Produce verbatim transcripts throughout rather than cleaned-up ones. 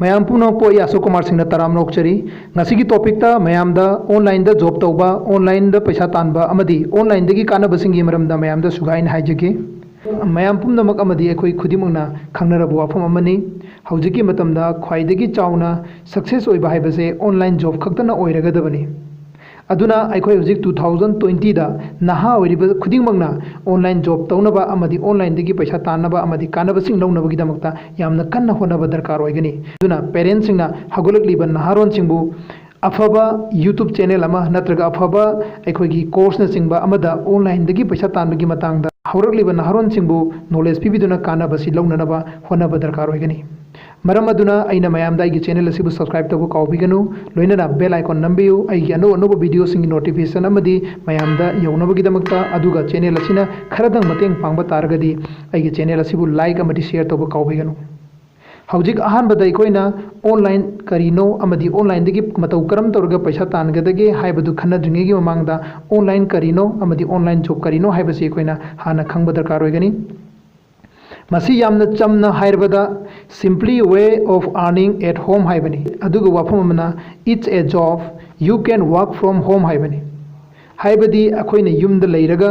ꯃꯌꯥꯝ ꯄꯨꯝꯅꯃꯛꯄꯨ ꯑꯩ ꯑꯁꯣꯛ ꯀꯨꯃꯥꯔ ꯁꯤꯡꯅ ꯇꯔꯥꯝꯅ ꯑꯣꯛꯆꯔꯤ꯫ ꯉꯁꯤꯒꯤ ꯇꯣꯄꯤꯛꯇ ꯃꯌꯥꯝꯗ ꯑꯣꯟꯂꯥꯏꯟꯗ ꯖꯣꯕ ꯇꯧꯕ, ꯑꯣꯟꯂꯥꯏꯟꯗ ꯄꯩꯁꯥ ꯇꯥꯟꯕ ꯑꯃꯗꯤ ꯑꯣꯟꯂꯥꯏꯟꯗꯒꯤ ꯀꯥꯟꯅꯕꯁꯤꯡꯒꯤ ꯃꯔꯝꯗ ꯃꯌꯥꯝꯗ ꯁꯨꯒꯥꯏꯅ ꯍꯥꯏꯖꯒꯦ꯫ ꯃꯌꯥꯝ ꯄꯨꯝꯅꯃꯛ ꯑꯃꯗꯤ ꯑꯩꯈꯣꯏ ꯈꯨꯗꯤꯡꯃꯛꯅ ꯈꯪꯅꯔꯕ ꯋꯥꯐꯝ ꯑꯃꯅꯤ꯫ ꯍꯧꯖꯤꯛꯀꯤ ꯃꯇꯝꯗ ꯈ꯭ꯋꯥꯏꯗꯒꯤ ꯆꯥꯎꯅ ꯁꯛꯁꯦꯁ ꯑꯣꯏꯕ ꯍꯥꯏꯕꯁꯦ ꯑꯣꯟꯂꯥꯏꯟ ꯖꯣꯕ ꯈꯛꯇꯅ ꯑꯣꯏꯔꯒꯗꯕꯅꯤ꯫ ꯑꯗꯨꯅ ꯑꯩꯈꯣꯏ ꯍꯧꯖꯤꯛ two thousand twenty ꯗ ꯅꯍꯥ ꯑꯣꯏꯔꯤꯕ ꯈꯨꯗꯤꯡꯃꯛꯅ ꯑꯣꯟꯂꯥꯏꯟ ꯖꯣꯕ ꯇꯧꯅꯕ ꯑꯃꯗꯤ ꯑꯣꯟꯂꯥꯏꯟꯗꯒꯤ ꯄꯩꯁꯥ ꯇꯥꯟꯅꯕ ꯑꯃꯗꯤ ꯀꯥꯟꯅꯕꯁꯤꯡ ꯂꯧꯅꯕꯒꯤꯗꯃꯛꯇ ꯌꯥꯝꯅ ꯀꯟꯅ ꯍꯣꯠꯅꯕ ꯗꯔꯀꯥꯔ ꯑꯣꯏꯒꯅꯤ꯫ ꯑꯗꯨꯅ ꯄꯦꯔꯦꯟꯁꯁꯤꯡꯅ ꯍꯧꯒꯠꯂꯛꯂꯤꯕ ꯅꯍꯥꯔꯣꯟꯁꯤꯡꯕꯨ ꯑꯐꯕ YouTube ꯆꯦꯅꯦꯜ ꯑꯃ ꯅꯠꯇ꯭ꯔꯒ ꯑꯐꯕ ꯑꯩꯈꯣꯏꯒꯤ ꯀꯣꯔꯁꯅꯆꯤꯡꯕ ꯑꯃꯗ ꯑꯣꯟꯂꯥꯏꯟꯗꯒꯤ ꯄꯩꯁꯥ ꯇꯥꯟꯕꯒꯤ ꯃꯇꯥꯡꯗ ꯍꯧꯔꯛꯂꯤꯕ ꯅꯍꯥꯔꯣꯟꯁꯤꯡꯕꯨ ꯅꯣꯂꯦꯖ ꯄꯤꯕꯤꯗꯨꯅ ꯀꯥꯟꯅꯕꯁꯤ ꯂꯧꯅꯅꯕ ꯍꯣꯠꯅꯕ ꯗꯔꯀꯥꯔ ꯑꯣꯏꯒꯅꯤ꯫ ꯃꯔꯝ ꯑꯗꯨꯅ ꯑꯩꯅ ꯃꯌꯥꯝꯗ ꯑꯩꯒꯤ ꯆꯦꯅꯦꯜ ꯑꯁꯤꯕꯨ ꯁꯕꯁꯀ꯭ꯔꯥꯏꯕ ꯇꯧꯕ ꯀꯥꯎꯕꯤꯒꯅꯨ, ꯂꯣꯏꯅꯅ ꯕꯦꯜ ꯑꯥꯏꯀꯣꯟ ꯅꯝꯕꯤꯌꯨ꯫ ꯑꯩꯒꯤ ꯑꯅꯧ ꯑꯅꯧꯕ ꯚꯤꯗꯤꯑꯣꯁꯤꯡꯒꯤ ꯅꯣꯇꯤꯐꯤꯀꯦꯁꯟ ꯑꯃꯗꯤ ꯃꯌꯥꯝꯗ ꯌꯧꯅꯕꯒꯤꯗꯃꯛꯇ, ꯑꯗꯨꯒ ꯆꯦꯅꯦꯜ ꯑꯁꯤꯅ ꯈꯔꯗꯪ ꯃꯇꯦꯡ ꯄꯥꯡꯕ ꯇꯥꯔꯒꯗꯤ ꯑꯩꯒꯤ ꯆꯦꯅꯦꯜ ꯑꯁꯤꯕꯨ ꯂꯥꯏꯛ ꯑꯃꯗꯤ ꯁꯤꯌꯔ ꯇꯧꯕ ꯀꯥꯎꯕꯤꯒꯅꯨ꯫ ꯍꯧꯖꯤꯛ ꯑꯍꯥꯟꯕꯗ ꯑꯩꯈꯣꯏꯅ ꯑꯣꯟꯂꯥꯏꯟ ꯀꯔꯤꯅꯣ ꯑꯃꯗꯤ ꯑꯣꯟꯂꯥꯏꯟꯗꯒꯤ ꯃꯇꯧ ꯀꯔꯝ ꯇꯧꯔꯒ ꯄꯩꯁꯥ ꯇꯥꯟꯒꯗꯒꯦ ꯍꯥꯏꯕꯗꯨ ꯈꯟꯅꯗ꯭ꯔꯤꯉꯩꯒꯤ ꯃꯃꯥꯡꯗ ꯑꯣꯟꯂꯥꯏꯟ ꯀꯔꯤꯅꯣ ꯑꯃꯗꯤ ꯑꯣꯟꯂꯥꯏꯟ ꯖꯣꯕ ꯀꯔꯤꯅꯣ ꯍꯥꯏꯕꯁꯤ ꯑꯩꯈꯣꯏꯅ ꯍꯥꯟꯅ ꯈꯪꯕ ꯗꯔꯀꯥꯔ ꯑꯣꯏꯒꯅꯤ꯫ ꯃꯁꯤ ꯌꯥꯝꯅ ꯆꯝꯅ ꯍꯥꯏꯔꯕꯗ simply way of earning at home ꯍꯥꯏꯕꯅꯤ꯫ ꯑꯗꯨꯒ ꯋꯥꯐꯝ ꯑꯃꯅ it's a job you can work from home ꯍꯥꯏꯕꯅꯤ꯫ ꯍꯥꯏꯕꯗꯤ ꯑꯩꯈꯣꯏꯅ ꯌꯨꯝꯗ ꯂꯩꯔꯒ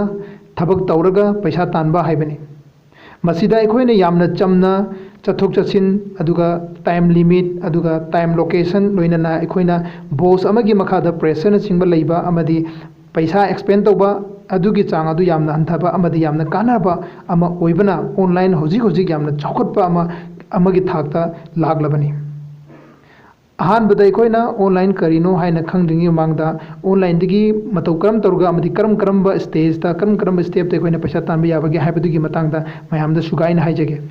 ꯊꯕꯛ ꯇꯧꯔꯒ ꯄꯩꯁꯥ ꯇꯥꯟꯕ ꯍꯥꯏꯕꯅꯤ꯫ ꯃꯁꯤꯗ ꯑꯩꯈꯣꯏꯅ ꯌꯥꯝꯅ ꯆꯝꯅ ꯆꯠꯊꯣꯛ ꯆꯠꯁꯤꯟ, ꯑꯗꯨꯒ ꯇꯥꯏꯝ ꯂꯤꯃꯤꯠ, ꯑꯗꯨꯒ ꯇꯥꯏꯝ ꯂꯣꯀꯦꯁꯟ, ꯂꯣꯏꯅꯅ ꯑꯩꯈꯣꯏꯅ ꯕꯣꯁ ꯑꯃꯒꯤ ꯃꯈꯥꯗ ꯄ꯭ꯔꯦꯁꯔꯅꯆꯤꯡꯕ ꯂꯩꯕ ꯑꯃꯗꯤ ꯄꯩꯁꯥ ꯑꯦꯛꯁꯄꯦꯟ ꯇꯧꯕ ꯑꯗꯨꯒꯤ ꯆꯥꯡ ꯑꯗꯨ ꯌꯥꯝꯅ ꯍꯟꯊꯕ ꯑꯃꯗꯤ ꯌꯥꯝꯅ ꯀꯥꯟꯅꯕ ꯑꯃ ꯑꯣꯏꯕꯅ ꯑꯣꯟꯂꯥꯏꯟ ꯍꯧꯖꯤꯛ ꯍꯧꯖꯤꯛ ꯌꯥꯝꯅ ꯆꯥꯎꯈꯠꯄ ꯑꯃ, ꯑꯃꯒꯤ ꯊꯥꯛꯇ ꯂꯥꯛꯂꯕꯅꯤ꯫ ꯑꯍꯥꯟꯕꯗ ꯑꯩꯈꯣꯏꯅ ꯑꯣꯟꯂꯥꯏꯟ ꯀꯔꯤꯅꯣ ꯍꯥꯏꯅ ꯈꯪꯗ꯭ꯔꯤꯉꯩ ꯃꯃꯥꯡꯗ ꯑꯣꯟꯂꯥꯏꯟꯗꯒꯤ ꯃꯇꯧ ꯀꯔꯝ ꯇꯧꯔꯒ ꯑꯃꯗꯤ ꯀꯔꯝ ꯀꯔꯝꯕ ꯁ꯭ꯇꯦꯖꯇ, ꯀꯔꯝ ꯀꯔꯝꯕ ꯁ꯭ꯇꯦꯞꯇ ꯑꯩꯈꯣꯏꯅ ꯄꯩꯁꯥ ꯇꯥꯟꯕ ꯌꯥꯕꯒꯦ ꯍꯥꯏꯕꯗꯨꯒꯤ ꯃꯇꯥꯡꯗ ꯃꯌꯥꯝꯗ ꯁꯨꯒꯥꯏꯅ ꯍꯥꯏꯖꯒꯦ꯫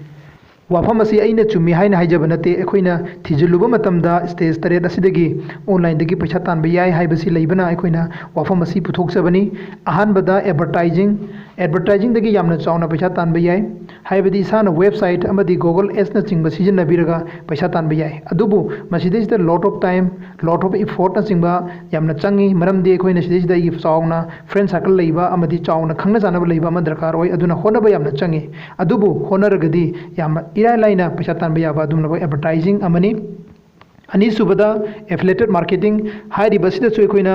ꯋꯥꯐꯝ ꯑꯁꯤ ꯑꯩꯅ ꯆꯨꯝꯃꯤ ꯍꯥꯏꯅ ꯍꯥꯏꯖꯕ ꯅꯠꯇꯦ, ꯑꯩꯈꯣꯏꯅ ꯊꯤꯖꯤꯜꯂꯨꯕ ꯃꯇꯝꯗ ꯁ꯭ꯇꯦꯖ ꯇꯔꯦꯠ ꯑꯁꯤꯗꯒꯤ ꯑꯣꯟꯂꯥꯏꯟꯗꯒꯤ ꯄꯩꯁꯥ ꯇꯥꯟꯕ ꯌꯥꯏ ꯍꯥꯏꯕꯁꯤ ꯂꯩꯕꯅ ꯑꯩꯈꯣꯏꯅ ꯋꯥꯐꯝ ꯑꯁꯤ ꯄꯨꯊꯣꯛꯆꯕꯅꯤ꯫ ꯑꯍꯥꯟꯕꯗ ꯑꯦꯗꯚꯔꯇꯥꯏꯖꯤꯡ, ꯑꯦꯗꯚꯔꯇꯥꯏꯖꯤꯡꯗꯒꯤ ꯌꯥꯝꯅ ꯆꯥꯎꯅ ꯄꯩꯁꯥ ꯇꯥꯟꯕ ꯌꯥꯏ꯫ ꯍꯥꯏꯕꯗꯤ ꯏꯁꯥꯅ ꯋꯦꯕꯁꯥꯏꯠ ꯑꯃꯗꯤ Google Ads ꯅꯆꯤꯡꯕ ꯁꯤꯖꯤꯟꯅꯕꯤꯔꯒ ꯄꯩꯁꯥ ꯇꯥꯟꯕ ꯌꯥꯏ꯫ ꯑꯗꯨꯕꯨ ꯃꯁꯤꯗꯩꯁꯤꯗ lot of time, lot of effort ꯅꯆꯤꯡꯕ ꯌꯥꯝꯅ ꯆꯪꯉꯤ꯫ ꯃꯔꯝꯗꯤ ꯑꯩꯈꯣꯏꯅ ꯁꯤꯗꯩꯁꯤꯗ ꯑꯩꯒꯤ ꯆꯥꯎꯅ friend circle ꯂꯩꯕ ꯑꯃꯗꯤ ꯆꯥꯎꯅ ꯈꯪꯅ ꯆꯥꯟꯅꯕ ꯂꯩꯕ ꯑꯃ ꯗꯔꯀꯥꯔ ꯑꯣꯏ꯫ ꯑꯗꯨꯅ ꯍꯣꯠꯅꯕ ꯌꯥꯝꯅ ꯆꯪꯉꯤ꯫ ꯑꯗꯨꯕꯨ ꯍꯣꯠꯅꯔꯒꯗꯤ ꯌꯥꯝꯅ ꯏꯔꯥꯏ ꯂꯥꯏꯅ ꯄꯩꯁꯥ ꯇꯥꯟꯕ ꯌꯥꯕ ꯑꯗꯨꯒꯨꯝꯂꯕ ꯑꯦꯗꯚꯔꯇꯥꯏꯖꯤꯡ ꯑꯃꯅꯤ꯫ ꯑꯅꯤꯁꯨꯕꯗ, affiliated marketing꯫ ꯍꯥꯏꯔꯤꯕꯁꯤꯗꯁꯨ ꯑꯩꯈꯣꯏꯅ,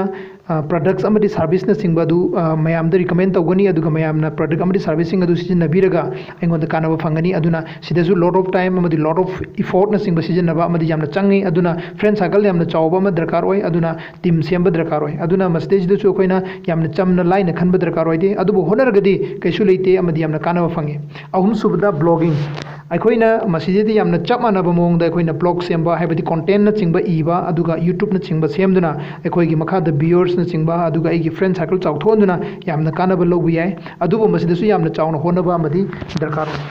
ꯑ, products ꯑꯃꯗꯤ service ꯅꯆꯤꯡꯕ ꯑꯗꯨ, ꯑ, ꯃꯌꯥꯝꯗ recommend ꯇꯧꯒꯅꯤ, ꯑꯗꯨꯒ ꯃꯌꯥꯝꯅ product ꯑꯃꯗꯤ service ꯁꯤꯡ ꯑꯗꯨ ꯁꯤꯖꯤꯟꯅꯕꯤꯔꯒ ꯑꯩꯉꯣꯟꯗ ꯀꯥꯟꯅꯕ ꯐꯪꯒꯅꯤ꯫ ꯑꯗꯨꯅ ꯁꯤꯗꯁꯨ lot of time ꯑꯃꯗꯤ lot of effort ꯅꯆꯤꯡꯕ ꯁꯤꯖꯤꯟꯅꯕ ꯑꯃꯗꯤ ꯌꯥꯝꯅ ꯆꯪꯉꯤ꯫ ꯑꯗꯨꯅ friend circle ꯌꯥꯝꯅ ꯆꯥꯎꯕ ꯑꯃ ꯗꯔꯀꯥꯔ ꯑꯣꯏ꯫ ꯑꯗꯨꯅ team ꯁꯦꯝꯕ ꯗꯔꯀꯥꯔ ꯑꯣꯏ꯫ ꯑꯗꯨꯅ ꯃꯁꯤꯗꯩꯁꯤꯗꯁꯨ ꯑꯩꯈꯣꯏꯅ ꯌꯥꯝꯅ ꯆꯝꯅ ꯂꯥꯏꯅ ꯈꯟꯕ ꯗꯔꯀꯥꯔ ꯑꯣꯏꯗꯦ, ꯑꯗꯨꯕꯨ ꯍꯣꯠꯅꯔꯒꯗꯤ ꯀꯩꯁꯨ ꯂꯩꯇꯦ ꯑꯃꯗꯤ ꯌꯥꯝꯅ ꯀꯥꯟꯅꯕ ꯐꯪꯉꯤ꯫ ꯑꯍꯨꯝꯁꯨꯕꯗ, blogging꯫ ꯑꯩꯈꯣꯏꯅ ꯃꯁꯤꯗꯩꯗ ꯌꯥꯝꯅ ꯆꯞ ꯃꯥꯟꯅꯕ ꯃꯑꯣꯡꯗ ꯑꯩꯈꯣꯏꯅ blog ꯁꯦꯝꯕ, ꯍꯥꯏꯕꯗꯤ content ꯅꯆꯤꯡꯕ ꯏꯕ, ꯑꯗꯨꯒ YouTube ꯅꯆꯤꯡꯕ ꯁꯦꯝꯗꯨꯅ ꯑꯩꯈꯣꯏꯒꯤ ꯃꯈꯥꯗ viewers ꯅꯆꯤꯡꯕ, ꯑꯗꯨꯒ ꯑꯩꯒꯤ friend circle ꯆꯥꯎꯊꯣꯛꯍꯟꯗꯨꯅ ꯌꯥꯝꯅ ꯀꯥꯟꯅꯕ ꯂꯧꯕ ꯌꯥꯏ꯫ ꯑꯗꯨꯕꯨ ꯃꯁꯤꯗꯁꯨ ꯌꯥꯝꯅ ꯆꯥꯎꯅ ꯍꯣꯠꯅꯕ ꯑꯃꯗꯤ ꯗꯔꯀꯥꯔ ꯑꯣꯏ꯫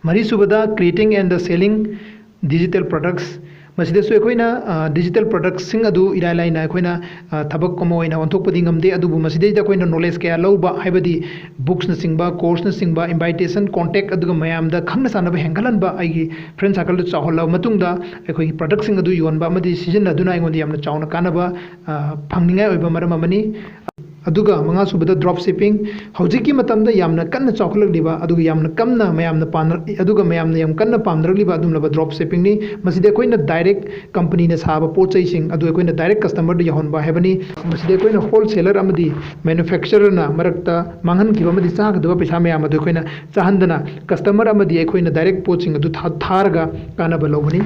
ꯃꯔꯤꯁꯨꯕꯗ, creating and the selling digital products꯫ ꯃꯁꯤꯗꯁꯨ ꯑꯩꯈꯣꯏꯅ, ꯑ, digital product ꯁꯤꯡ ꯑꯗꯨ ꯏꯔꯥꯏ ꯂꯥꯏꯅ ꯑꯩꯈꯣꯏꯅ, ꯑ, ꯊꯕꯛ ꯑꯃ ꯑꯣꯏꯅ ꯑꯣꯟꯊꯣꯛꯄꯗꯤ ꯉꯝꯗꯦ, ꯑꯗꯨꯕꯨ ꯃꯁꯤꯗꯩꯗ ꯑꯩꯈꯣꯏꯅ knowledge ꯀꯌꯥ ꯂꯧꯕ, ꯍꯥꯏꯕꯗꯤ books ꯅꯆꯤꯡꯕ, course ꯅꯆꯤꯡꯕ, invitation, contact, ꯑꯗꯨꯒ ꯃꯌꯥꯝꯗ ꯈꯪꯅ ꯆꯥꯟꯅꯕ ꯍꯦꯟꯒꯠꯍꯟꯕ, ꯑꯩꯒꯤ friend circle ꯗꯨ ꯆꯥꯎꯍꯜꯂꯕ ꯃꯇꯨꯡꯗ ꯑꯩꯈꯣꯏꯒꯤ product ꯁꯤꯡ ꯑꯗꯨ ꯌꯣꯟꯕ ꯑꯃꯗꯤ ꯁꯤꯖꯤꯟꯅꯗꯨꯅ ꯑꯩꯉꯣꯟꯗ ꯌꯥꯝꯅ ꯆꯥꯎꯅ ꯀꯥꯟꯅꯕ, ꯑ, ꯐꯪꯅꯤꯡꯉꯥꯏ ꯑꯣꯏꯕ ꯃꯔꯝ ꯑꯃꯅꯤ꯫ ꯑꯗꯨꯒ ꯃꯉꯥꯁꯨꯕꯗ, drop shipping꯫ ꯍꯧꯖꯤꯛꯀꯤ ꯃꯇꯝꯗ ꯌꯥꯝꯅ ꯀꯟꯅ ꯆꯥꯎꯈꯠꯂꯛꯂꯤꯕ, ꯑꯗꯨꯒ ꯌꯥꯝꯅ ꯀꯟꯅ ꯃꯌꯥꯝꯅ ꯄꯥꯝꯅ-, ꯑꯗꯨꯒ ꯃꯌꯥꯝꯅ ꯌꯥꯝ ꯀꯟꯅ ꯄꯥꯝꯅꯔꯛꯂꯤꯕ ꯑꯗꯨꯒꯨꯝꯂꯕ drop shipping ꯅꯤ꯫ ꯃꯁꯤꯗ ꯑꯩꯈꯣꯏꯅ direct company ꯅ ꯁꯥꯕ ꯄꯣꯠ ꯆꯩꯁꯤꯡ ꯑꯗꯨ ꯑꯩꯈꯣꯏꯅ direct customer ꯗ ꯌꯧꯍꯟꯕ ꯍꯥꯏꯕꯅꯤ꯫ ꯃꯁꯤꯗ ꯑꯩꯈꯣꯏꯅ wholesaler ꯑꯃꯗꯤ manufacturer ꯅ ꯃꯔꯛꯇ ꯃꯥꯡꯍꯟꯈꯤꯕ ꯑꯃꯗꯤ ꯆꯥꯒꯗꯕ ꯄꯩꯁꯥ ꯃꯌꯥꯝ ꯑꯗꯨ ꯑꯩꯈꯣꯏꯅ ꯆꯥꯍꯟꯗꯅ customer ꯑꯃꯗꯤ ꯑꯩꯈꯣꯏꯅ direct ꯄꯣꯠꯁꯤꯡ ꯑꯗꯨ ꯊꯥ-, ꯊꯥꯔꯒ ꯀꯥꯟꯅꯕ ꯂꯧꯕꯅꯤ꯫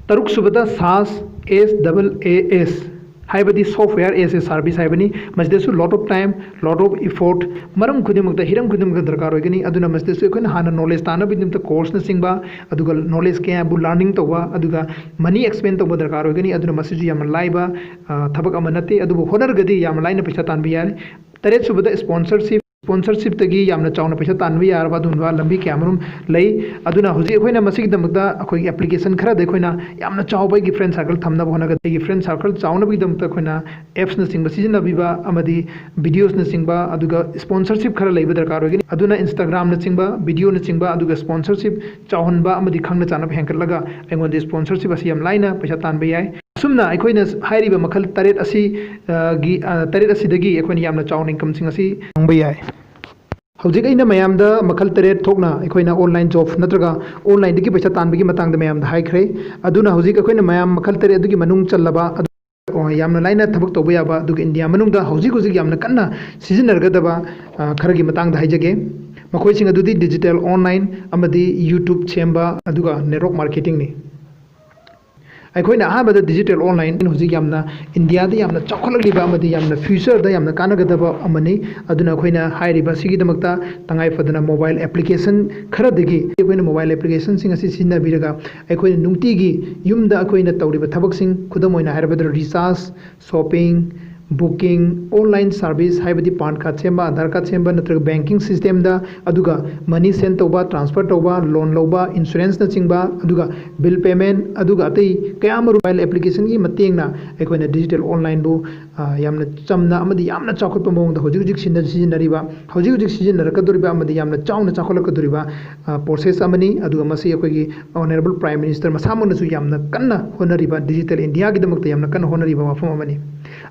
ꯇꯔꯨꯛꯁꯨꯕꯗ, SaaS, S double A S, ꯍꯥꯏꯕꯗꯤ software as a service ꯍꯥꯏꯕꯅꯤ꯫ ꯃꯁꯤꯗꯁꯨ lot of time, lot of effort, ꯃꯔꯝ ꯈꯨꯗꯤꯡꯃꯛꯇ, ꯍꯤꯔꯝ ꯈꯨꯗꯤꯡꯃꯛꯇ ꯗꯔꯀꯥꯔ ꯑꯣꯏꯒꯅꯤ꯫ ꯑꯗꯨꯅ ꯃꯁꯤꯗꯁꯨ ꯑꯩꯈꯣꯏꯅ ꯍꯥꯟꯅ knowledge ꯇꯥꯟꯅꯕꯒꯤꯗꯃꯛꯇ course ꯅꯆꯤꯡꯕ, ꯑꯗꯨꯒ knowledge ꯀꯌꯥꯕꯨ learning ꯇꯧꯕ, ꯑꯗꯨꯒ money expend ꯇꯧꯕ ꯗꯔꯀꯥꯔ ꯑꯣꯏꯒꯅꯤ꯫ ꯑꯗꯨꯅ ꯃꯁꯤꯁꯨ ꯌꯥꯝꯅ ꯂꯥꯏꯕ, ꯑ, ꯊꯕꯛ ꯑꯃ ꯅꯠꯇꯦ, ꯑꯗꯨꯕꯨ ꯍꯣꯠꯅꯔꯒꯗꯤ ꯌꯥꯝꯅ ꯂꯥꯏꯅ ꯄꯩꯁꯥ ꯇꯥꯟꯕ ꯌꯥꯏ꯫ ꯇꯔꯦꯠꯁꯨꯕꯗ, sponsorship꯫ ꯁ꯭ꯄꯣꯟꯁꯔꯁꯤꯞꯇꯒꯤ ꯌꯥꯝꯅ ꯆꯥꯎꯅ ꯄꯩꯁꯥ ꯇꯥꯟꯕ ꯌꯥꯔꯕ ꯑꯗꯨꯒꯨꯝꯕ ꯂꯝꯕꯤ ꯀꯌꯥ ꯑꯃꯔꯣꯝ ꯂꯩ꯫ ꯑꯗꯨꯅ ꯍꯧꯖꯤꯛ ꯑꯩꯈꯣꯏꯅ ꯃꯁꯤꯒꯤꯗꯃꯛꯇ ꯑꯩꯈꯣꯏꯒꯤ ꯑꯦꯄ꯭ꯂꯤꯀꯦꯁꯟ ꯈꯔꯗ ꯑꯩꯈꯣꯏꯅ ꯌꯥꯝꯅ ꯆꯥꯎꯕ ꯑꯩꯒꯤ ꯐ꯭ꯔꯦꯟ ꯁꯥꯔꯀꯜ ꯊꯝꯅꯕ ꯍꯣꯠꯅꯒꯗꯕ, ꯑꯩꯒꯤ ꯐ꯭ꯔꯦꯟ ꯁꯥꯔꯀꯜ ꯆꯥꯎꯅꯕꯒꯤꯗꯃꯛꯇ ꯑꯩꯈꯣꯏꯅ ꯑꯦꯞꯁꯅꯆꯤꯡꯕ ꯁꯤꯖꯤꯟꯅꯕꯤꯕ ꯑꯃꯗꯤ ꯚꯤꯗꯤꯑꯣꯁꯅꯆꯤꯡꯕ, ꯑꯗꯨꯒ ꯁ꯭ꯄꯣꯟꯁꯔꯁꯤꯞ ꯈꯔ ꯂꯩꯕ ꯗꯔꯀꯥꯔ ꯑꯣꯏꯒꯅꯤ꯫ ꯑꯗꯨꯅ Instagramꯅꯆꯤꯡꯕ, ꯚꯤꯗꯤꯑꯣꯅꯆꯤꯡꯕ, ꯑꯗꯨꯒ ꯁ꯭ꯄꯣꯟꯁꯔꯁꯤꯞ ꯆꯥꯎꯍꯟꯕ ꯑꯃꯗꯤ ꯈꯪꯅ ꯆꯥꯟꯅꯕ ꯍꯦꯟꯒꯠꯂꯒ ꯑꯩꯉꯣꯟꯗ ꯁ꯭ꯄꯣꯟꯁꯔꯁꯤꯞ ꯑꯁꯤ ꯌꯥꯝ ꯂꯥꯏꯅ ꯄꯩꯁꯥ ꯇꯥꯟꯕ ꯌꯥꯏ꯫ ꯑꯁꯨꯝꯅ ꯑꯩꯈꯣꯏꯅ ꯍꯥꯏꯔꯤꯕ ꯃꯈꯜ ꯇꯔꯦꯠ ꯑꯁꯤ, ꯑ, ꯒꯤ, ꯑ, ꯇꯔꯦꯠ ꯑꯁꯤꯗꯒꯤ ꯑꯩꯈꯣꯏꯅ ꯌꯥꯝꯅ ꯆꯥꯎꯅ ꯏꯟꯀꯝꯁꯤꯡ ꯑꯁꯤ ꯐꯪꯕ ꯌꯥꯏ꯫ ꯍꯧꯖꯤꯛ ꯑꯩꯅ ꯃꯌꯥꯝꯗ ꯃꯈꯜ ꯇꯔꯦꯠ ꯊꯣꯛꯅ ꯑꯩꯈꯣꯏꯅ ꯑꯣꯟꯂꯥꯏꯟ ꯖꯣꯕ ꯅꯠꯇ꯭ꯔꯒ ꯑꯣꯟꯂꯥꯏꯟꯗꯒꯤ ꯄꯩꯁꯥ ꯇꯥꯟꯕꯒꯤ ꯃꯇꯥꯡꯗ ꯃꯌꯥꯝꯗ ꯍꯥꯏꯈ꯭ꯔꯦ꯫ ꯑꯗꯨꯅ ꯍꯧꯖꯤꯛ ꯑꯩꯈꯣꯏꯅ ꯃꯌꯥꯝ ꯃꯈꯜ ꯇꯔꯦꯠ ꯑꯗꯨꯒꯤ ꯃꯅꯨꯡ ꯆꯜꯂꯕ ꯑꯗꯨ, ꯑꯣ, ꯌꯥꯝꯅ ꯂꯥꯏꯅ ꯊꯕꯛ ꯇꯧꯕ ꯌꯥꯕ, ꯑꯗꯨꯒ ꯏꯟꯗꯤꯌꯥ ꯃꯅꯨꯡꯗ ꯍꯧꯖꯤꯛ ꯍꯧꯖꯤꯛ ꯌꯥꯝꯅ ꯀꯟꯅ ꯁꯤꯖꯤꯟꯅꯔꯒꯗꯕ, ꯑ, ꯈꯔꯒꯤ ꯃꯇꯥꯡꯗ ꯍꯥꯏꯖꯒꯦ꯫ ꯃꯈꯣꯏꯁꯤꯡ ꯑꯗꯨꯗꯤ ꯗꯤꯖꯤꯇꯦꯜ ꯑꯣꯟꯂꯥꯏꯟ ꯑꯃꯗꯤ YouTube ꯁꯦꯝꯕ, ꯑꯗꯨꯒ ꯅꯦꯠꯋꯥꯔꯛ ꯃꯥꯔꯀꯦꯇꯤꯡꯅꯤ꯫ ꯑꯩꯈꯣꯏꯅ ꯑꯍꯥꯟꯕꯗ ꯗꯤꯖꯤꯇꯦꯜ ꯑꯣꯟꯂꯥꯏꯟ ꯍꯧꯖꯤꯛ ꯌꯥꯝꯅ ꯏꯟꯗꯤꯌꯥꯗ ꯌꯥꯝꯅ ꯆꯥꯎꯈꯠꯂꯛꯂꯤꯕ ꯑꯃꯗꯤ ꯌꯥꯝꯅ ꯐ꯭ꯌꯨꯆꯔꯗ ꯌꯥꯝꯅ ꯀꯥꯟꯅꯒꯗꯕ ꯑꯃꯅꯤ꯫ ꯑꯗꯨꯅ ꯑꯩꯈꯣꯏꯅ ꯍꯥꯏꯔꯤꯕ ꯑꯁꯤꯒꯤꯗꯃꯛꯇ ꯇꯉꯥꯏ ꯐꯗꯅ ꯃꯣꯕꯥꯏꯜ ꯑꯦꯄ꯭ꯂꯤꯀꯦꯁꯟ ꯈꯔꯗꯒꯤ ꯑꯩꯈꯣꯏꯅ ꯃꯣꯕꯥꯏꯜ ꯑꯦꯄ꯭ꯂꯤꯀꯦꯁꯟꯁꯤꯡ ꯑꯁꯤ ꯁꯤꯖꯤꯟꯅꯕꯤꯔꯒ ꯑꯩꯈꯣꯏꯅ ꯅꯨꯡꯇꯤꯒꯤ ꯌꯨꯝꯗ ꯑꯩꯈꯣꯏꯅ ꯇꯧꯔꯤꯕ ꯊꯕꯛꯁꯤꯡ, ꯈꯨꯗꯝ ꯑꯣꯏꯅ ꯍꯥꯏꯔꯕꯗ recharge, shopping, booking, online service, ꯍꯥꯏꯕꯗꯤ ꯄꯥꯟ ꯀꯥꯔꯗ ꯁꯦꯝꯕ, ꯑꯙꯥꯔ ꯀꯥꯔꯗ ꯁꯦꯝꯕ, ꯅꯠꯇ꯭ꯔꯒ ꯕꯦꯡꯀꯤꯡ ꯁꯤꯁꯇꯦꯝꯗ, ꯑꯗꯨꯒ ꯃꯅꯤ ꯁꯦꯟ ꯇꯧꯕ, ꯇ꯭ꯔꯥꯟꯁꯐꯔ ꯇꯧꯕ, ꯂꯣꯟ ꯂꯧꯕ, ꯏꯟꯁꯨꯔꯦꯟꯁꯅꯆꯤꯡꯕ, ꯑꯗꯨꯒ ꯕꯤꯜ ꯄꯦꯃꯦꯟ, ꯑꯗꯨꯒ ꯑꯇꯩ ꯀꯌꯥ ꯑꯃꯔꯣꯝ ꯃꯣꯕꯥꯏꯜ ꯑꯦꯄ꯭ꯂꯤꯀꯦꯁꯟꯒꯤ ꯃꯇꯦꯡꯅ ꯑꯩꯈꯣꯏꯅ ꯗꯤꯖꯤꯇꯦꯜ ꯑꯣꯟꯂꯥꯏꯟꯕꯨ, ꯑ, ꯌꯥꯝꯅ ꯆꯝꯅ ꯑꯃꯗꯤ ꯌꯥꯝꯅ ꯆꯥꯎꯈꯠꯄ ꯃꯑꯣꯡꯗ ꯍꯧꯖꯤꯛ ꯍꯧꯖꯤꯛ ꯁꯤꯟꯅ-, ꯁꯤꯖꯤꯟꯅꯔꯤꯕ, ꯍꯧꯖꯤꯛ ꯍꯧꯖꯤꯛ ꯁꯤꯖꯤꯟꯅꯔꯛꯀꯗꯧꯔꯤꯕ ꯑꯃꯗꯤ ꯌꯥꯝꯅ ꯆꯥꯎꯅ ꯆꯥꯎꯈꯠꯂꯛꯀꯗꯧꯔꯤꯕ, ꯑ, ꯄ꯭ꯔꯣꯁꯦꯁ ꯑꯃꯅꯤ꯫ ꯑꯗꯨꯒ ꯃꯁꯤ ꯑꯩꯈꯣꯏꯒꯤ ꯑꯣꯅꯔꯦꯕꯜ ꯄ꯭ꯔꯥꯏꯝ ꯃꯤꯅꯤꯁꯇꯔ ꯃꯁꯥꯃꯛꯅꯁꯨ ꯌꯥꯝꯅ ꯀꯟꯅ ꯍꯣꯠꯅꯔꯤꯕ, ꯗꯤꯖꯤꯇꯦꯜ ꯏꯟꯗꯤꯌꯥꯒꯤꯗꯃꯛꯇ ꯌꯥꯝꯅ ꯀꯟꯅ ꯍꯣꯠꯅꯔꯤꯕ ꯋꯥꯐꯝ ꯑꯃꯅꯤ꯫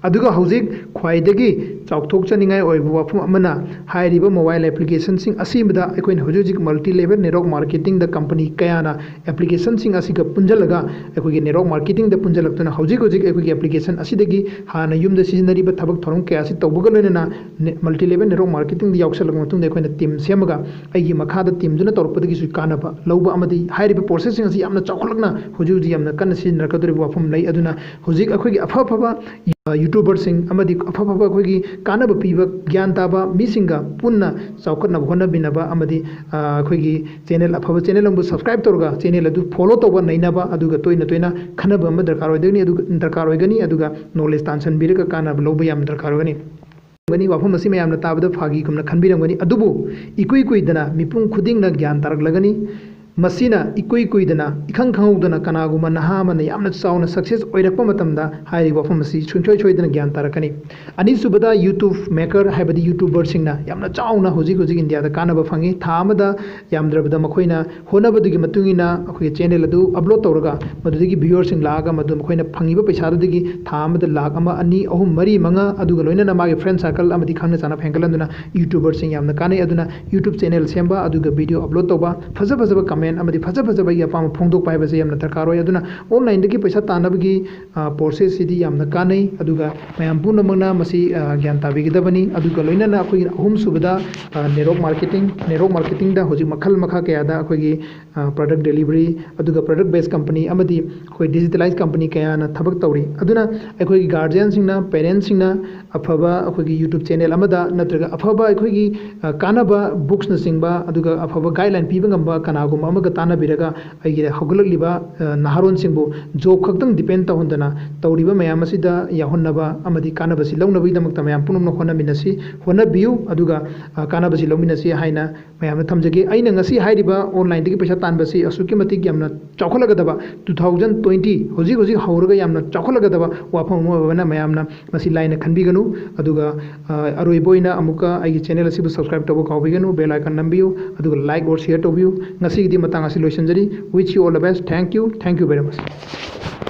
ꯑꯗꯨꯒ ꯍꯧꯖꯤꯛ ꯈ꯭ꯋꯥꯏꯗꯒꯤ ꯆꯥꯎꯊꯣꯛꯆꯅꯤꯡꯉꯥꯏ ꯑꯣꯏꯕ ꯋꯥꯐꯝ ꯑꯃꯅ, ꯍꯥꯏꯔꯤꯕ ꯃꯣꯕꯥꯏꯜ ꯑꯦꯄ꯭ꯂꯤꯀꯦꯁꯟꯁꯤꯡ ꯑꯁꯤꯗ ꯑꯩꯈꯣꯏꯅ ꯍꯧꯖꯤꯛ ꯍꯧꯖꯤꯛ ꯃꯜꯇꯤ ꯂꯦꯚꯦꯜ ꯅꯦꯠꯋꯥꯔꯛ ꯃꯥꯔꯀꯦꯇꯤꯡꯗ ꯀꯝꯄꯅꯤ ꯀꯌꯥꯅ ꯑꯦꯄ꯭ꯂꯤꯀꯦꯁꯟꯁꯤꯡ ꯑꯁꯤꯒ ꯄꯨꯟꯁꯤꯜꯂꯒ, ꯑꯩꯈꯣꯏꯒꯤ ꯅꯦꯠꯋꯥꯔꯛ ꯃꯥꯔꯀꯦꯇꯤꯡꯗ ꯄꯨꯟꯁꯤꯜꯂꯛꯇꯨꯅ ꯍꯧꯖꯤꯛ ꯍꯧꯖꯤꯛ ꯑꯩꯈꯣꯏꯒꯤ ꯑꯦꯄ꯭ꯂꯤꯀꯦꯁꯟ ꯑꯁꯤꯗꯒꯤ ꯍꯥꯟꯅ ꯌꯨꯝꯗ ꯁꯤꯖꯤꯟꯅꯔꯤꯕ ꯊꯕꯛ ꯊꯧꯔꯝ ꯀꯌꯥ ꯑꯁꯤ ꯇꯧꯕꯒ ꯂꯣꯏꯅꯅ ꯅꯦ-, ꯃꯜꯇꯤ ꯂꯦꯚꯦꯜ ꯅꯦꯠꯋꯥꯔꯛ ꯃꯥꯔꯀꯦꯇꯤꯡꯗ ꯌꯥꯎꯁꯜꯂꯛꯄ ꯃꯇꯨꯡꯗ ꯑꯩꯈꯣꯏꯅ ꯇꯤꯝ ꯁꯦꯝꯃꯒ ꯑꯩꯒꯤ ꯃꯈꯥꯗ ꯇꯤꯝꯗꯨꯅ ꯇꯧꯔꯛꯄꯗꯒꯤꯁꯨ ꯀꯥꯟꯅꯕ ꯂꯧꯕ ꯑꯃꯗꯤ ꯍꯥꯏꯔꯤꯕ ꯄ꯭ꯔꯣꯁꯦꯁꯁꯤꯡ ꯑꯁꯤ ꯌꯥꯝꯅ ꯆꯥꯎꯈꯠꯂꯛꯅ ꯍꯧꯖꯤꯛ ꯍꯧꯖꯤꯛ ꯌꯥꯝꯅ ꯀꯟꯅ ꯁꯤꯖꯤꯟꯅꯔꯛꯀꯗꯧꯔꯤꯕ ꯋꯥꯐꯝ ꯂꯩ꯫ ꯑꯗꯨꯅ ꯍꯧꯖꯤꯛ ꯑꯩꯈꯣꯏꯒꯤ ꯑꯐ ꯑꯐꯕ ꯌꯨꯇ꯭ꯌꯨꯕꯔꯁꯤꯡ ꯑꯃꯗꯤ ꯑꯐ ꯑꯐꯕ ꯑꯩꯈꯣꯏꯒꯤ ꯀꯥꯟꯅꯕ ꯄꯤꯕ ꯒ꯭ꯌꯥꯟ ꯇꯥꯕ ꯃꯤꯁꯤꯡꯒ ꯄꯨꯟꯅ ꯆꯥꯎꯈꯠꯅꯕ ꯍꯣꯠꯅꯃꯤꯟꯅꯕ ꯑꯃꯗꯤ, ꯑ, ꯑꯩꯈꯣꯏꯒꯤ ꯆꯦꯅꯦꯜ ꯑꯐꯕ ꯆꯦꯅꯦꯜ ꯑꯃꯕꯨ ꯁꯕꯁꯀ꯭ꯔꯥꯏꯕ ꯇꯧꯔꯒ ꯆꯦꯅꯦꯜ ꯑꯗꯨ ꯐꯣꯂꯣ ꯇꯧꯕ, ꯅꯩꯅꯕ, ꯑꯗꯨꯒ ꯇꯣꯏꯅ ꯇꯣꯏꯅ ꯈꯟꯅꯕ ꯑꯃ ꯗꯔꯀꯥꯔ ꯑꯣꯏꯗꯣꯏꯅꯤ, ꯑꯗꯨꯒ ꯗꯔꯀꯥꯔ ꯑꯣꯏꯒꯅꯤ, ꯑꯗꯨꯒ ꯅꯣꯂꯦꯖ ꯇꯥꯟꯁꯤꯟꯕꯤꯔꯒ ꯀꯥꯟꯅꯕ ꯂꯧꯕ ꯌꯥꯝꯅ ꯗꯔꯀꯥꯔ ꯑꯣꯏꯒꯅꯤ꯫ ꯈꯟꯕꯤꯔꯝꯒꯅꯤ, ꯋꯥꯐꯝ ꯑꯁꯤ ꯃꯌꯥꯝꯅ ꯇꯥꯕꯗ ꯐꯥꯒꯤꯒꯨꯝꯅ ꯈꯟꯕꯤꯔꯝꯒꯅꯤ꯫ ꯑꯗꯨꯕꯨ ꯏꯀꯨꯏ ꯀꯨꯏꯗꯅ ꯃꯤꯄꯨꯝ ꯈꯨꯗꯤꯡꯅ ꯒ꯭ꯌꯥꯟ ꯇꯥꯔꯛꯂꯒꯅꯤ꯫ ꯃꯁꯤꯅ ꯏꯀꯨꯏ ꯀꯨꯏꯗꯅ, ꯏꯈꯪ ꯈꯪꯍꯧꯗꯅ ꯀꯅꯥꯒꯨꯝꯕ ꯅꯍꯥ ꯑꯃꯅ ꯌꯥꯝꯅ ꯆꯥꯎꯅ success ꯑꯣꯏꯔꯛꯄ ꯃꯇꯝꯗ ꯍꯥꯏꯔꯤꯕ ꯋꯥꯐꯝ ꯑꯁꯤ ꯁꯨꯡꯁꯣꯏ ꯁꯣꯏꯗꯅ ꯒ꯭ꯌꯥꯟ ꯇꯥꯔꯛꯀꯅꯤ꯫ ꯑꯅꯤꯁꯨꯕꯗ, YouTube maker ꯍꯥꯏꯕꯗꯤ YouTuberꯁꯤꯡꯅ ꯌꯥꯝꯅ ꯆꯥꯎꯅ ꯍꯧꯖꯤꯛ ꯍꯧꯖꯤꯛ ꯏꯟꯗꯤꯌꯥꯗ ꯀꯥꯟꯅꯕ ꯐꯪꯉꯤ꯫ ꯊꯥ ꯑꯃꯗ ꯌꯥꯝꯗ꯭ꯔꯕꯗ ꯃꯈꯣꯏꯅ ꯍꯣꯠꯅꯕꯗꯨꯒꯤ ꯃꯇꯨꯡ ꯏꯟꯅ ꯑꯩꯈꯣꯏꯒꯤ channel ꯑꯗꯨ upload ꯇꯧꯔꯒ ꯃꯗꯨꯗꯒꯤ viewerꯁꯤꯡ ꯂꯥꯛꯑꯒ ꯃꯗꯨ ꯃꯈꯣꯏꯅ ꯐꯪꯉꯤꯕ ꯄꯩꯁꯥꯗꯨꯗꯒꯤ ꯊꯥ ꯑꯃꯗ ꯂꯥꯈ ꯑꯃ, ꯑꯅꯤ, ꯑꯍꯨꯝ, ꯃꯔꯤ, ꯃꯉꯥ, ꯑꯗꯨꯒ ꯂꯣꯏꯅꯅ ꯃꯥꯒꯤ friend circle ꯑꯃꯗꯤ ꯈꯪꯅ ꯆꯥꯟꯅꯕ ꯍꯦꯟꯒꯠꯍꯟꯗꯨꯅ YouTuberꯁꯤꯡ ꯌꯥꯝꯅ ꯀꯥꯟꯅꯩ꯫ ꯑꯗꯨꯅ YouTube channel ꯁꯦꯝꯕ, ꯑꯗꯨꯒ video upload ꯇꯧꯕ, ꯐꯖ ꯐꯖꯕ comment ꯑꯃꯗꯤ ꯐꯖ ꯐꯖꯕ ꯑꯩꯒꯤ ꯑꯄꯥꯝꯕ ꯐꯣꯡꯗꯣꯛꯄ ꯍꯥꯏꯕꯁꯦ ꯌꯥꯝꯅ ꯗꯔꯀꯥꯔ ꯑꯣꯏ꯫ ꯑꯗꯨꯅ onlineꯗꯒꯤ ꯄꯩꯁꯥ ꯇꯥꯟꯅꯕꯒꯤ, ꯑ, processꯁꯤꯗꯤ ꯌꯥꯝꯅ ꯀꯥꯟꯅꯩ꯫ ꯑꯗꯨꯒ ꯃꯌꯥꯝ ꯄꯨꯝꯅꯃꯛꯅ ꯃꯁꯤ, ꯑ, ꯒ꯭ꯌꯥꯟ ꯇꯥꯕꯤꯒꯗꯕꯅꯤ꯫ ꯑꯗꯨꯒ ꯂꯣꯏꯅꯅ ꯑꯩꯈꯣꯏꯒꯤ ꯑꯍꯨꯝꯁꯨꯕꯗ, ꯑ, network marketing, network marketingꯗ ꯍꯧꯖꯤꯛ ꯃꯈꯜ ꯃꯈꯥ ꯀꯌꯥꯗ ꯑꯩꯈꯣꯏꯒꯤ, ꯑ, product delivery, ꯑꯗꯨꯒ product based company ꯑꯃꯗꯤ ꯑꯩꯈꯣꯏ digitalized company ꯀꯌꯥꯅ ꯊꯕꯛ ꯇꯧꯔꯤ꯫ ꯑꯗꯨꯅ ꯑꯩꯈꯣꯏꯒꯤ guardianꯁꯤꯡꯅ, parentsꯁꯤꯡꯅ ꯑꯐꯕ ꯑꯩꯈꯣꯏꯒꯤ YouTube channel ꯑꯃꯗ ꯅꯠꯇ꯭ꯔꯒ ꯑꯐꯕ ꯑꯩꯈꯣꯏꯒꯤ, ꯑ, ꯀꯥꯟꯅꯕ booksꯅꯆꯤꯡꯕ, ꯑꯗꯨꯒ ꯑꯐꯕ guideline ꯄꯤꯕ ꯉꯝꯕ ꯀꯅꯥꯒꯨꯝꯕ ꯑꯃꯒ ꯇꯥꯟꯅꯕꯤꯔꯒ ꯑꯩꯒꯤ ꯍꯧꯒꯠꯂꯛꯂꯤꯕ, ꯑ, ꯅꯍꯥꯔꯣꯟꯁꯤꯡꯕꯨ job ꯈꯛꯇꯪ depend ꯇꯧꯍꯟꯗꯅ ꯇꯧꯔꯤꯕ ꯃꯌꯥꯝ ꯑꯁꯤꯗ ꯌꯥꯎꯍꯟꯅꯕ ꯑꯃꯗꯤ ꯀꯥꯟꯅꯕꯁꯤ ꯂꯧꯅꯕꯒꯤꯗꯃꯛꯇ ꯃꯌꯥꯝ ꯄꯨꯝꯅꯃꯛꯅ ꯍꯣꯠꯅꯃꯤꯟꯅꯁꯤ, ꯍꯣꯠꯅꯕꯤꯌꯨ, ꯑꯗꯨꯒ, ꯑ, ꯀꯥꯟꯅꯕꯁꯤ ꯂꯧꯃꯤꯟꯅꯁꯤ ꯍꯥꯏꯅ ꯃꯌꯥꯝꯗ ꯊꯝꯖꯒꯦ꯫ ꯑꯩꯅ ꯉꯁꯤ ꯍꯥꯏꯔꯤꯕ onlineꯗꯒꯤ ꯄꯩꯁꯥ ꯇꯥꯟꯕꯁꯤ ꯑꯁꯨꯛꯀꯤ ꯃꯇꯤꯛ ꯌꯥꯝꯅ ꯆꯥꯎꯈꯠꯂꯒꯗꯕ, two thousand twenty, ꯍꯧꯖꯤꯛ ꯍꯧꯖꯤꯛ ꯍꯧꯔꯒ ꯌꯥꯝꯅ ꯆꯥꯎꯈꯠꯂꯒꯗꯕ ꯋꯥꯐꯝ ꯑꯃ ꯑꯣꯏꯕꯅ ꯃꯌꯥꯝꯅ ꯃꯁꯤ ꯂꯥꯏꯅ ꯈꯟꯕꯤꯒꯅꯨ꯫ ꯑꯗꯨꯒ, ꯑ, ꯑꯔꯣꯏꯕ ꯑꯣꯏꯅ ꯑꯃꯨꯛꯀ ꯑꯩꯒꯤ channel ꯑꯁꯤꯕꯨ subscribe ꯇꯧꯕ ꯀꯥꯎꯕꯤꯒꯅꯨ, bell icon ꯅꯝꯕꯤꯌꯨ, ꯑꯗꯨꯒ like or share ꯇꯧꯕꯤꯌꯨ꯫ ꯉꯁꯤꯒꯤꯗꯤ ꯃꯇꯥꯡ ꯑꯁꯤ ꯂꯣꯏꯁꯤꯟꯖꯔꯤ꯫ Wish you all the best. Thank you. Thank you very much.